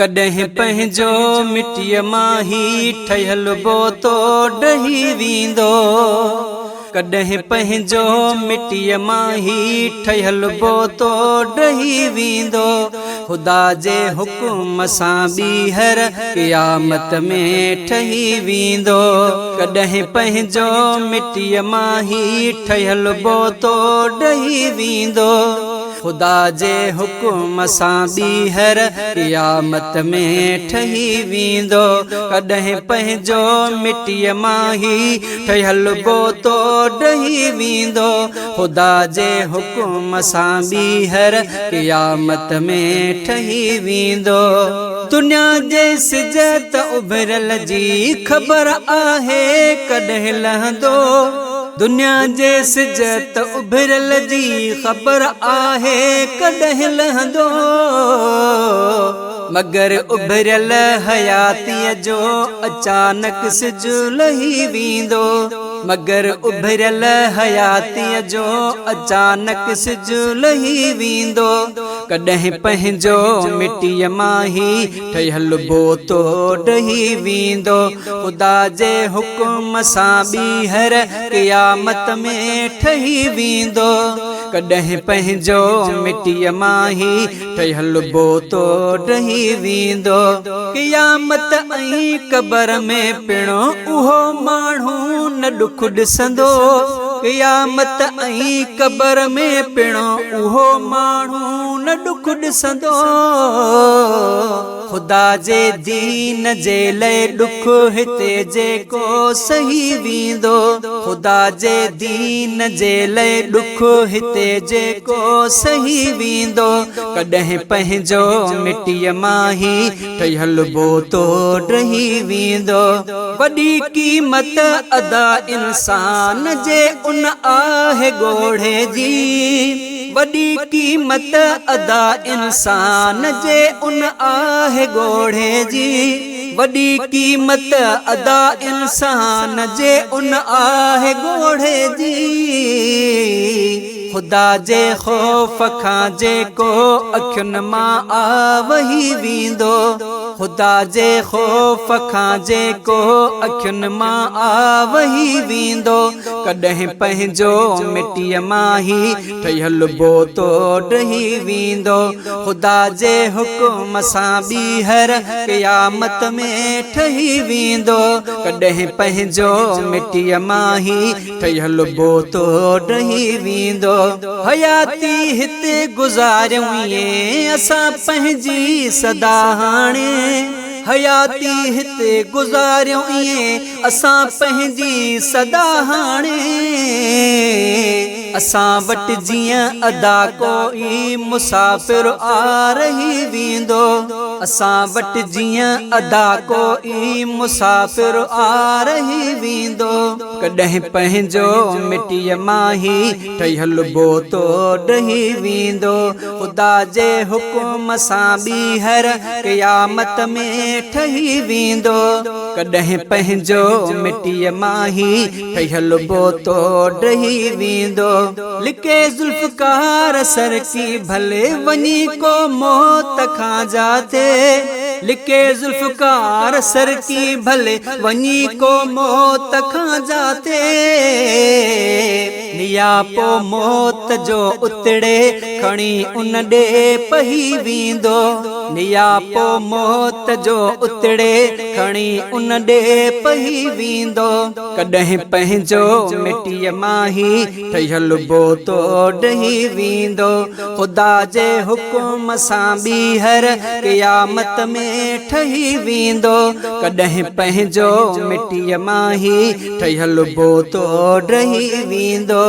ڪڏهن پنهنجو مٽيء مان هي ٺهيل بوتو ڊهي ويندو. ڪڏهن پنهنجو مٽيء مان هي ٺهيل بوتو ڊهي ويندو. خدا جي حڪم سان ٻيهر قيامت ۾ ٺهي ويندو. ڪڏهن پنهنجو مٽيء مان هي ٺهيل بوتو ڊهي ويندو. خدا جي حڪم سان ٻيهر قيامت ۾ ٺهي ويندو. ڪڏهن پنهنجو مٽيء مان هي ٺهيل بوتو ڊهي ويندو. خدا جي حڪم سان ٻيهر قيامت ۾ ٺهي ويندو. دنيا جي سج ته اڀريل جي خبر آهي ڪڏهن لهندو. دنيا جي سج ته اڀريل جي خبر آهي ڪڏهن لهندو. مگر اڀريل حياتيء جو اچانڪ سج لهي ويندو. مگر اڀريل حياتيء جو اچانڪ سج لهي ويندو. ڪڏهن پنهنجو مٽيء مان هي ٺهيل بوتو ڊهي ويندو. خدا جي حڪم سان ٻيهر قيامت ۾ ٺهي ويندو. ڪڏهن پنهنجو مٽيء مان هي ٺهيل بوتو ڊهي ويندو. قيامت ۽ قبر ۾ پڻ اهو ماڻهو نه ڏک ڏسندو. قيامت ۽ قبر ۾ پڻ اهو ماڻهو نه ڏک ڏسندو. خدا جي دين جي لئه ڏک هتي جيڪو سهي ويندو. خدا جي دين جي لئه ڏک هتي جيڪو سهي ويندو. ڪڏهن پنهنجو مٽيء مان هي ٺهيل بوتو ڊهي ويندو. وڏي قيمت ادا انسان جي ان آهه ڳوڙهي جي. وڏي قيمت ادا انسان جي ان آهه ڳوڙهي جي. وڏي قيمت ادا انسان جي ان آهه ڳوڙهي جي. خدا جي خوف کان جيڪو اکين مان آ وهي ويندو. خدا جي خوف کان جيڪو اکين مان آ وهي ويندو. ڪڏهن پنهنجو مٽيء مان هي ٺهيل بوتو ڊهي ويندو. خدا جي حڪم سان ٻيهر قيامت ۾ ٺهي ويندو. ڪڏهن پنهنجو مٽيء مان هي ٺهيل بوتو ڊهي ويندو. حياتي هتي گذاريون ائين اسان پنهنجي سدا هاڻي. حياتي هتي گذاريون ائين اسان پنهنجي سدا هاڻي. اسان وٽ جيئن ادا ڪوئي مسافر آ رهي ويندو. اسان وٽ جيئن ادا ڪوئي مسافر آ رهي ويندو. ڪڏهن پنهنجو مٽيء مان هي ٺهيل بوتو ڊهي ويندو. خدا جي حڪم سان ٻيهر قيامت ۾ ٺهي ويندو. ڪڏهن پنهنجو مٽيء مان هي ٺهيل بوتو ڊهي ويندو. لڪي ذوالفقار سرڪي ڀلي وڃي ڪو موت کان جاتي. لڪي ذوالفقار سرڪي ڀلي وڃي ڪو موت کان جاتي. نياپو موت جو اتڙي کڻي ان ڏي پهي ويندو. نياپو موت جو اتڙي کڻي ان ڏي پهي ويندو. ڪڏهن پنهنجو مٽيء مان هي ٺهيل بوتو ڊهي ويندو. خدا جي حڪم سان ٻيهر قيامت ۾ ٺهي ويندو. ڪڏهن پنهنجو مٽيء مان هي ٺهيل بوتو ڊهي ويندو.